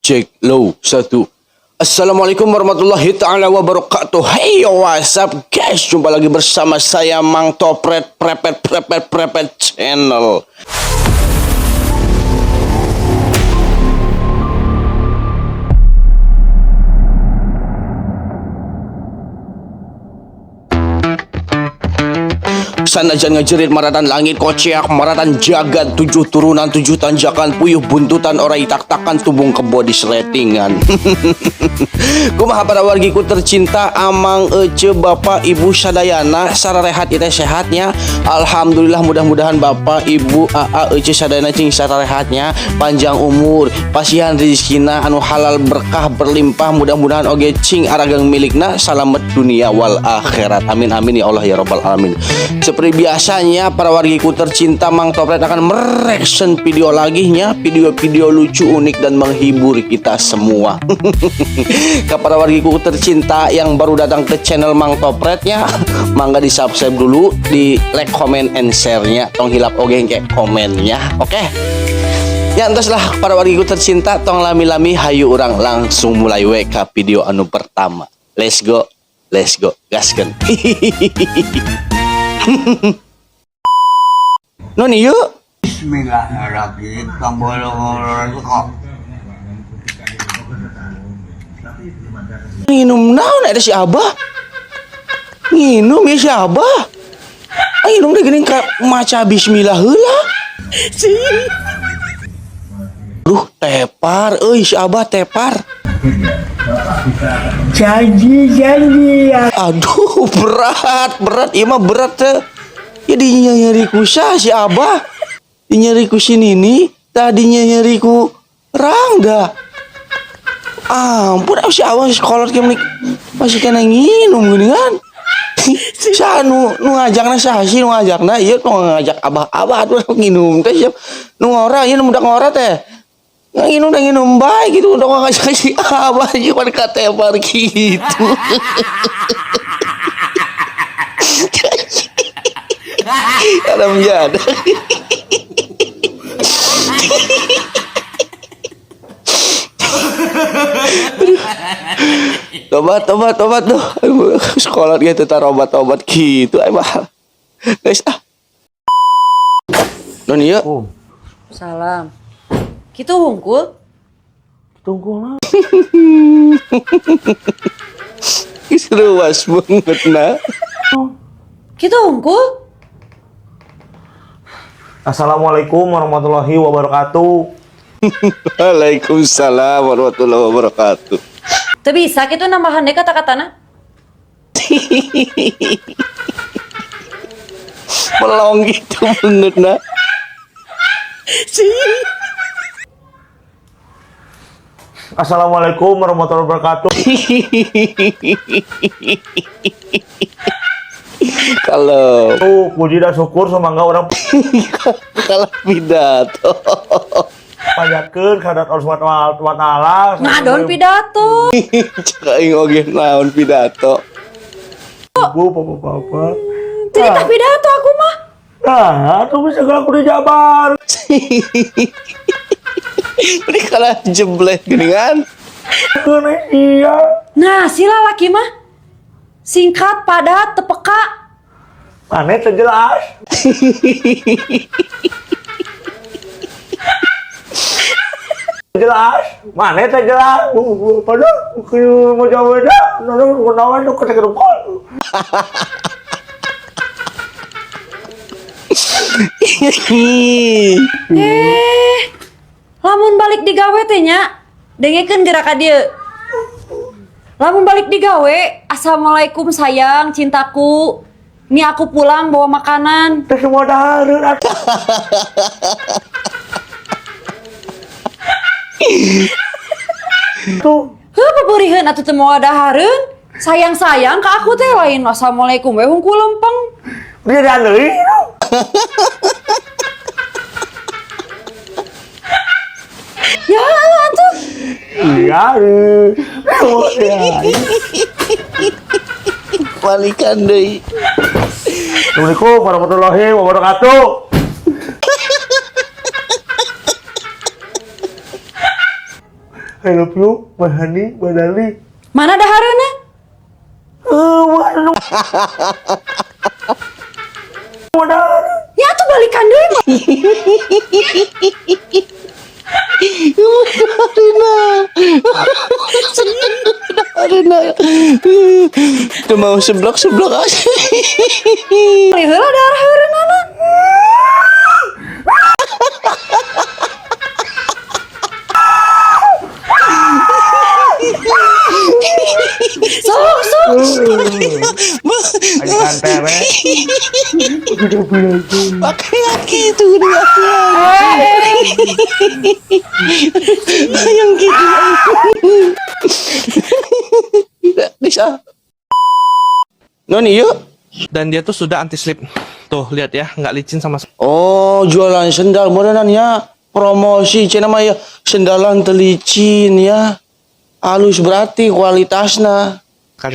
Cek low satu. Assalamualaikum warahmatullahi taala wabarakatuh. Hey yo, what's up guys? Jumpa lagi bersama saya Mang Topret Prepet Prepet Prepet Channel. Sanajan ngajerit maratan langit koceak maratan jagat tujuh turunan tujuh tanjakan puyuh buntutan orai tak-takan tumbung kebo di seletingan. Kumaha para wargiku tercinta, amang, ece, bapak, ibu sadayana, sararehat kita sehatnya? Alhamdulillah, mudah-mudahan bapak, ibu, aa, ece sadayana cing sararehatnya, panjang umur, pasihan rizkina anu halal, berkah berlimpah, mudah-mudahan oge cing aragang milikna salamet dunia wal akhirat. Amin amin ya Allah ya robbal alamin. Seperti biasanya para wargiku tercinta, Mang Topret akan mereaction video lagi nya, video-video lucu, unik, dan menghibur kita semua. Ke para wargiku tercinta yang baru datang ke channel Mang Topretnya, mangga di subscribe dulu, di like, comment, and share-nya. Tong hilap oge kayak komennya, oke? Ya entos lah para wargiku tercinta, tong lami-lami, hayu urang langsung mulai we ka video anu pertama. Let's go, let's go, gaskeun. Noni yuk. Bismillahirrahmanirrahim. Kok. Nginum naon ada si Abah? Nginum ya si Abah. Ah, nginum deh gini ka maca bismillah heula. Duh, tepar euy si Abah tepar. Janji-janji ya. Aduh, berat, berat, ieu mah berat teh. Ya dinyeri ku si Abah. Dinyeri ku si Nini, tadinya nyeri ku Rangga. Ampun, si Abah sekolah kayak masih kena nginum gini kan. Sa nu nu ngajakna saha sih nu ngajakna ieu? Nu ngajak abah-abah atuh nginum teh siap nu ngora ieu, nu budak ngora teh nginum teh, nginum bae gitu, udah ngajak si abah ieu kan katepar gitu. Alam jada. Tobat, tobat, tobat tuh. Sekolah gitu taruh obat-obat gitu. Ayo mah. Guys ah. Non iya. Oh, Salam. Kitu hungkul? Tunggu lah. Luas banget nah. Kitu hungkul? Assalamualaikum warahmatullahi wabarakatuh. Waalaikumsalam warahmatullahi wabarakatuh. Teu bisa kitu nambahan deui kata-katana? Melong gitu banget nah. Assalamualaikum warahmatullahi wabarakatuh. Kalau Puji dan syukur sumangga urang kalau pidato. panjatkeun ka Allah Subhanahu wa taala. Ngadon pidato. Cek aing oge naon pidato. Ibu, bapak-bapak. Cerita pidato aku mah. Nah, tuh bisa aku dijabar. Ini kalah jebleh gini kan. Keun iya. Nah, sila laki mah. Singkat, padat, teu peka. Maneh teu jelas. Jelas, maneh teu jelas. Padahal mau jawab dah, nono kunaon nu ketek rukol. Eh, lamun balik digawe teh nya, dengekeun gerak ka dieu. Lamun balik digawe, "Assalamualaikum sayang, cintaku. Nih aku pulang bawa makanan." Teh semua dahareun atuh. Tuh, Heuh, peperiheun atuh teu moal dahareun. Sayang-sayang ka aku teh lain assalamualaikum we hungkul lempeng. Dia deui. Ya atuh. Iya, oh, ya. Balikan deui. Assalamualaikum warahmatullahi wabarakatuh. I love you, my honey, my darling. Mana dahareunna? Eh, mana? Mana? Ya atuh balikan deui mah. Dahareuna. Teu mau seblak-seblak aja. Beli heula dahareunana. Sok, sok. Ajikan tere. Udah bilang. Pakai gitu dia. Yang gitu. Tidak bisa. Noni yuk. Dan dia tuh sudah anti slip. Tuh, lihat ya, nggak licin sama Oh, jualan sendal meureunnan ya. Promosi cenah mah ya sendalan teu licin ya. Halus berarti kualitasna. sekali.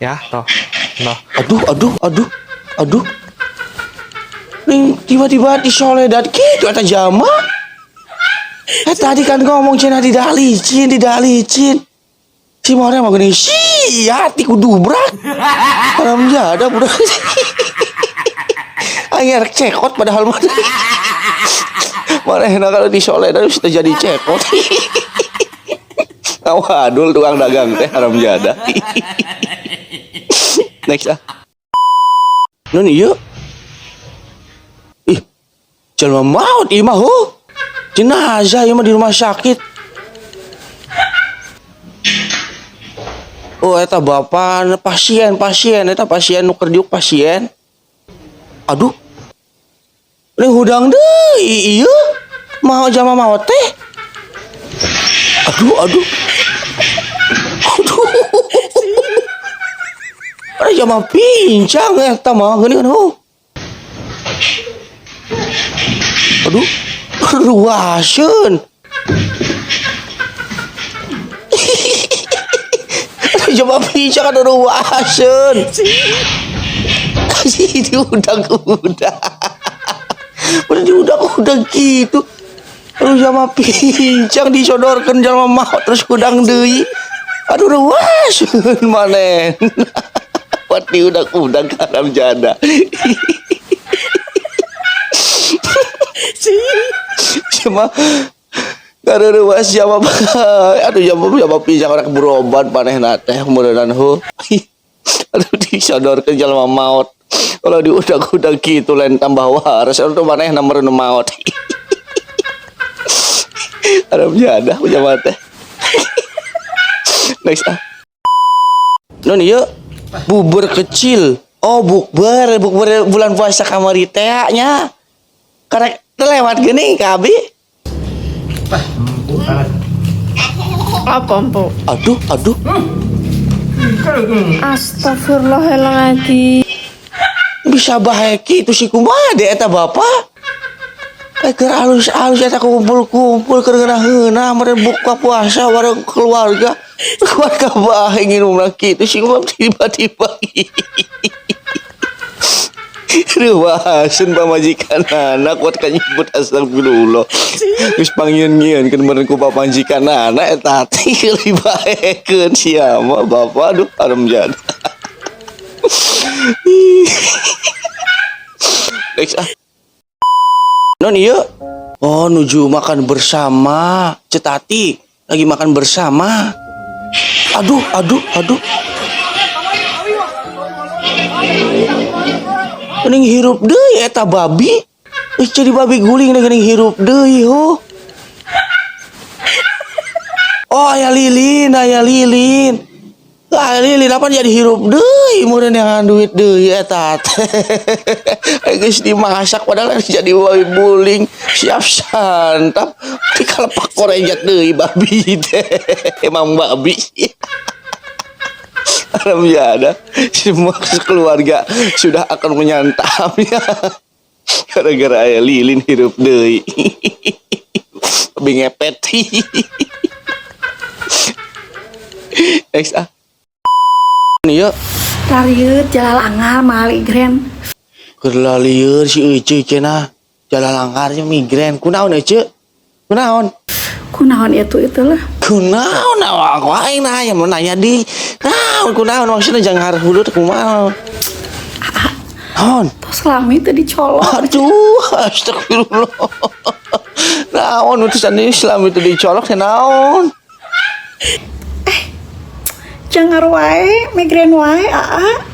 Ya, tuh. Tuh. Aduh, aduh, aduh, aduh. Ning tiba-tiba di soledad gitu eta jama. Eh, tadi kan ngomong cenah tidak licin, tidak licin. Si Maria mah geuning sia hati kudu brak. Haram jada budak. Aing rek cekot padahal mah. Manehna kalau di soledad sudah jadi cekot. Awadul tukang dagang teh haram jada. Next ah. Nun ieu. Ih, jelema maut ieu mah ho. Jenazah ieu mah di rumah sakit. Oh, eta bapak pasien, pasien, eta pasien nu keur diuk pasien. Aduh. Ini hudang deui ieu. Mau jama maot teh. Aduh, aduh. Aduh. Ada jama pincang eta mah geuning kan ho. Aduh, ruaseun. Aduh, jama pincang aduh ruaseun. Kasih diudak-udak. Udah diudak-udak gitu. Aduh, jama pincang disodorkeun jalma maot terus hudang deui. Aduh, ruaseun maneh. Buat diudak-udak haram jada. Cuma kareurewas jama aduh jama jama pincang orang berobat manehna teh meureunnan hu. Aduh disodorkeun jalma maot. Kalau diudak-udak gitu lain tambah waras aduh manehna meureun maot. Haram jada jama teh. Next ah. Nun ieu bubur kecil. Oh, bukber, bukber bulan puasa kamari teh nya. Karek terlewat gini ka abi. Apa, Empuk? Aduh, aduh. Astagfirullahaladzim. Bisa bae kitu sih kumaha deh eta bapak. Eh, keur alus-alus eta kumpul-kumpul keur ngeunah-ngeunah meureun buka puasa bareng keluarga. Keluarga bae nginumna kitu sih kumaha tiba-tiba. Ruaseun pamajikan anak kuat kanyebut astagfirullah. Geus pangieun-ngieun keun meureun ku pamajikan anak eta teh dibaekeun sia mah bapak aduh haram jada. Next ah. Non ieu. Oh, nuju makan bersama. Cetati lagi makan bersama. Aduh, aduh, aduh. Geuning hirup deui eta babi. Geus jadi babi guling deh geuning hirup deui ho. Oh, aya lilin, aya lilin. Aya lilin apa jadi hirup deui meureun neangan duit deui eta teh. Geus dimasak padahal jadi babi guling siap santap. Dikalepak korejat deui babi teh. Emang babi. Haram jada, semua keluarga sudah akan menyantapnya. Gara-gara aya lilin hirup deui. Babi ngepet. Next ah. Nih yuk. Rariut jalalangar migren. Keur lieur si Ece cenah. Jalalangarnya migren. Kunaon Ece? Kunaon? Kunaon itu itulah. Kunaon awak aing nah aya mau nanya di. Naon kunaon maksudna jangan hudut kumaha? Naon? Tos lami teu dicolok. Aduh, astagfirullah. Naon utusan Islam itu dicolok teh naon? Jangar wae, migrain wae, aa.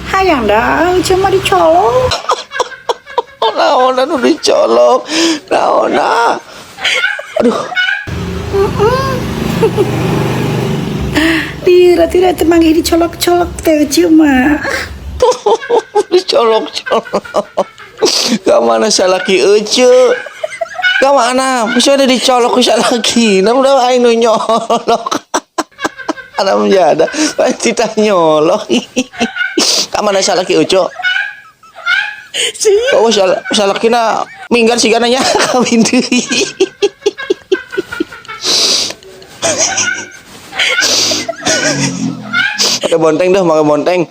Hayang dah, cuma dicolok. Naon anu dicolok? Naon ah? Aduh, Dira tidak temanggih dicolok-colok teh cuma. Dicolok-colok. Ka mana salaki ece? Ka mana? Bisa ada dicolok ku salaki. Nah, udah aing nu nyolok. Anak menjada, pasti tak nyolok. Ka mana salaki ece? Oh, salakina minggat sigana nya kawin deui. Pakai bonteng dah, pakai bonteng.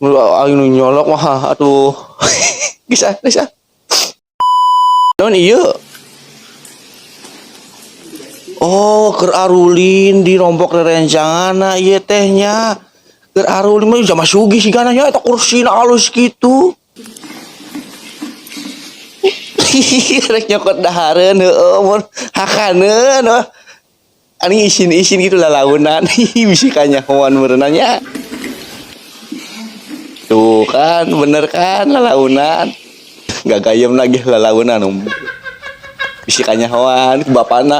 Aing nu nyolok mah atuh. Bisa, bisa. Non iya. Oh, keur arulin di rompok rerencangan ieu teh nya. Keur arulin mah jama sugih sigana nya eta kursina alus kitu. Rek nyokot dahareun heueuh mun hakaneun heuh. Ani isin-isin gitu lalaunan bisi kanyahoan meureunna nya. Tuh kan bener kan lalaunan. Gak gayem lagi lalaunan. Bisi kanyahoan ku bapana.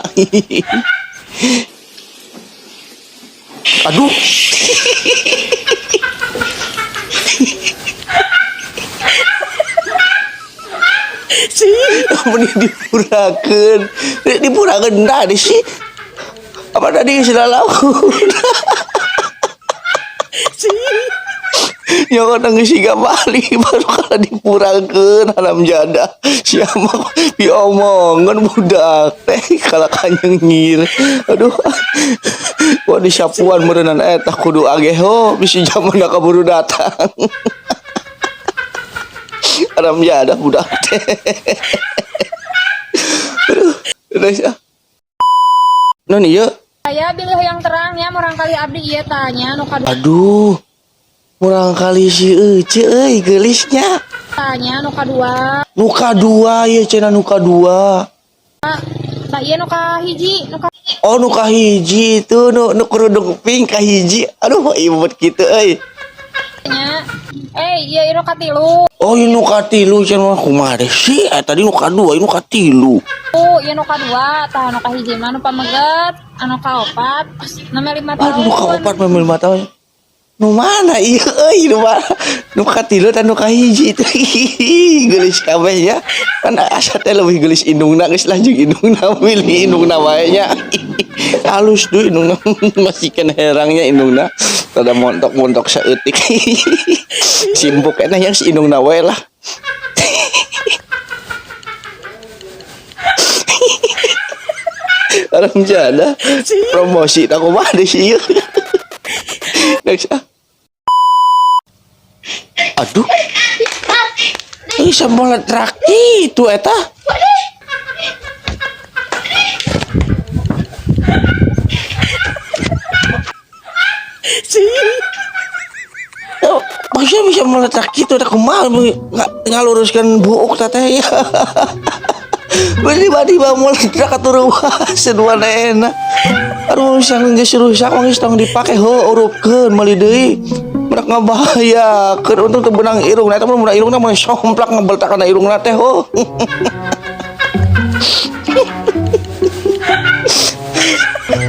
Aduh. Meni dipurakeun. Dipurakeun tadi sih. Apa tadi sudah laun? Nyokot nang siga bali baru kalau dipurakeun haram jadah. Siapa diomongan budak teh kalau kanyengir. Aduh. Wah disapuan meureunnan eta kudu ageho bisi zaman kaburu datang. Haram jadah budak teh. Aduh, udah ya. Non iya. Saya bilih yang terangnya murangkalih abdi ieu tanya nu kadua. Aduh. Murangkalih si Ece euy geulisnya. Tanya nu kadua. Nu kadua ieu cenah nu kadua. Tah ieu nu kahiji, nu ka Oh nu kahiji itu nu nu kerudung pink kahiji. Aduh imut kitu euy. Nya. Eh ieu nu katilu. Oh ieu nu katilu cenah kumaha deh sih? Eh, tadi nu kadua, ieu nu katilu. Ieu nu kadua, tah nu kahiji mah nu pameget, anu kaopat name 5 tahun. Aduh nu kaopat mah 5 tahun. Nu mana ieu euy nu mana? Nu katilu dan nu kahiji itu. Geulis kabeh nya. Kan asa teh leuwih geulis indungna geus lanjut indungna milih indungna wae nya. Halus duh indungna masih kena herangnya indungna. Rada montok-montok saeutik. Simpuk eta yang si indungna wae lah. Haram jadah promosi tak kumaha deh sih ieu. Next ah. Aduh. Ini meledak itu eta. Oh, maksudnya bisa meledak gitu tak kumaha ngaluruskan buuk teteh ya. Tiba-tiba meledak atuh ruas dua enak. Aduh, sang geus rusak mah geus tong dipake heuh urupkeun meuli deui. Merak ngabahayakeun untung teu beunang irungna eta mah beunang irungna mah somplak ngebeltak kana irungna teh heuh.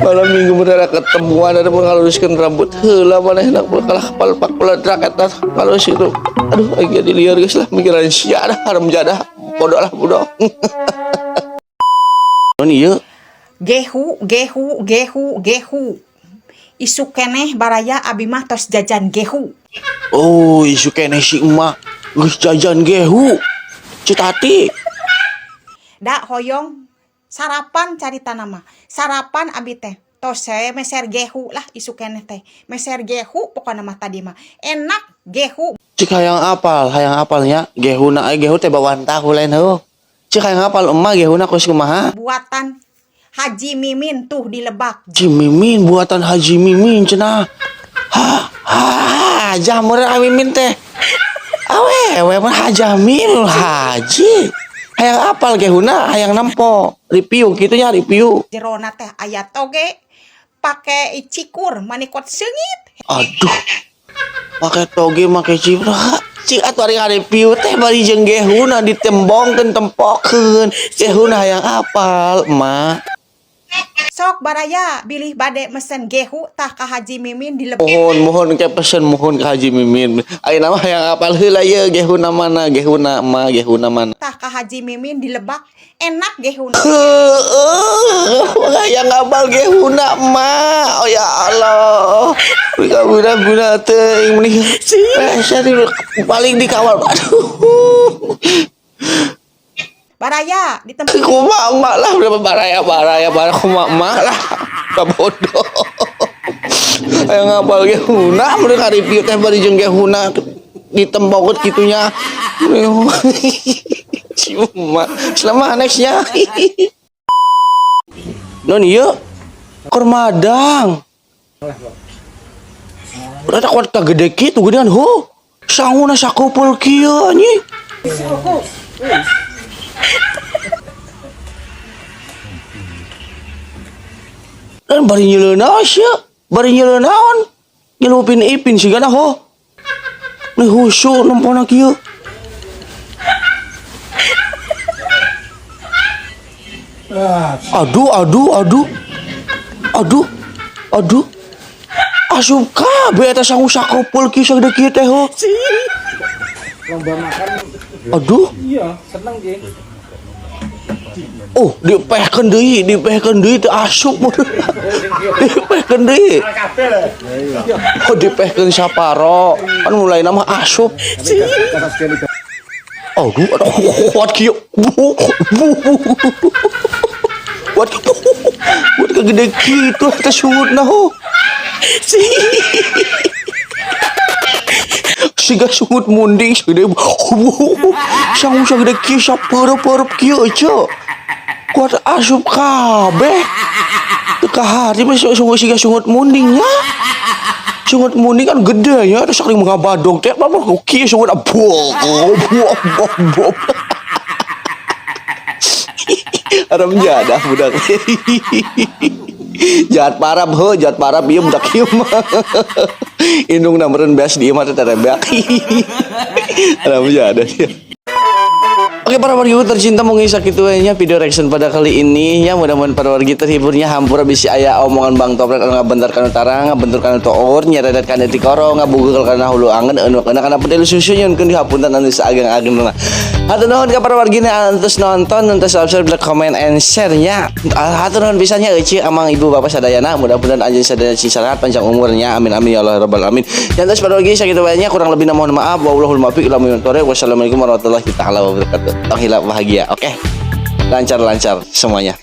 Malam minggu bener ketemuan ada ngaluruskeun rambut heula manehna kalah palpak meledak eta ngalurus itu. Aduh aing jadi lieur geus lah mikiran sia dah haram jadah bodoh lah bodoh. Non ieu Gehu, gehu, gehu, gehu. Isuk keneh baraya abi mah tos jajan gehu. Oh, isuk keneh si emak geus jajan gehu. Citati. Da hoyong sarapan caritana mah. Sarapan abi teh tos saya meser gehu lah isuk keneh teh. Meser gehu pokona mah tadi mah. Enak gehu. Cik hayang apal, hayang apalnya gehuna ai gehu teh bawaan tahu lain heuh. Cik hayang apal emak gehuna kos kumaha? Buatan Haji Mimin tuh di Lebak. Haji Mimin, buatan Haji Mimin cenah. Ha ha, jamur Mimin teh. Awewe mah Haji Mimin haji. Hayang apal gehuna, hayang nempo. Review kitu nya, review. Jerona teh aya toge pake cikur manikot seungit. Aduh. Pakai toge make cikur. Cik atuh ari review teh bari jeung gehuna ditembongkeun, tempokeun. Gehuna hayang apal, emak. Sok baraya bilih bade mesen gehu tah ka Haji Mimin di Lebak. Mohon, mohon ke pesen, mohon ke Haji Mimin. Ayeuna mah hayang apal heula ieu gehuna mana, gehuna emak, gehuna mana. Tah ka Haji Mimin di Lebak, enak gehuna. Heeh, hayang apal gehuna emak. Oh ya Allah. Guna-guna teuing meni. Paling dikawal. Aduh. Baraya di tempat Kumaha emak lah, berapa baraya baraya baraya kumaha emak lah. Bodoh. Hayang ngapal gehuna, mereka review teh bari jeung gehuna ditembokut kitunya. Si emak. Selamat nextnya. Non ieu keur madang. Berarti kuat kagede kitu gedean ho. Sanguna sakupul kieu anjing. Dan bari nyeuleun naon sia? Bari nyeuleun naon? Nyelupin ipin sigana ho. Nih husu nempona kieu. Aduh, aduh, aduh. Aduh. Aduh. Asup kabeh eta sangu sakupul kieu sagede kieu teh ho. Lomba makan. Aduh. Iya, seneng sih. Oh, dipehkeun deui, dipehkeun deui teu asup. Dipehkeun deui. Oh, dipehkeun saparo. Kan mulai nama asup. Aduh, aduh, kuat kieu. Bu, bu. Kuat, kuat kegede kitu teh sungutna ho. Siga sungut munding segede. Sangu sagede kieu sapeureub-peureub kieu ece. Kuat asup kabeh. Teu kahari mah sungut siga sungut mundingnya. Sungut munding kan gede ya, terus saling ngabadog teh apa kieu sungut bok bok bok bok. Haram jadah budak. Jahat parah heuh, jahat parah ieu budak ieu mah. Indungna meureun beas di imah teh terebeak. Haram jadah dia. Oke para wargi tercinta, mungkin sakitu nya video reaction pada kali ini ya, mudah-mudahan para wargi terhiburnya. Hampura bisi aya omongan Bang Topret anu ngabentar kana tarang, ngabentur kana toor, nyaredet kana tikoro, ngabugel kana hulu angen, anu kana kana pedel susu, nyunkeun dihapunten anu saageng-agengna. Hatur nuhun ka para wargi anu terus nonton, anu terus subscribe, like, comment, and share nya. Hatur nuhun pisan nya euceu amang ibu bapak sadayana, mudah-mudahan anjeun sadayana sing sarehat panjang umurnya, amin amin ya Allah rabbal alamin. Dan terus para wargi sakitu wae nya, kurang lebih mohon maaf. Wallahul muwaffiq ila aqwamit. Wassalamualaikum warahmatullahi taala wabarakatuh. Tong hilap bahagia, oke? Lancar-lancar semuanya.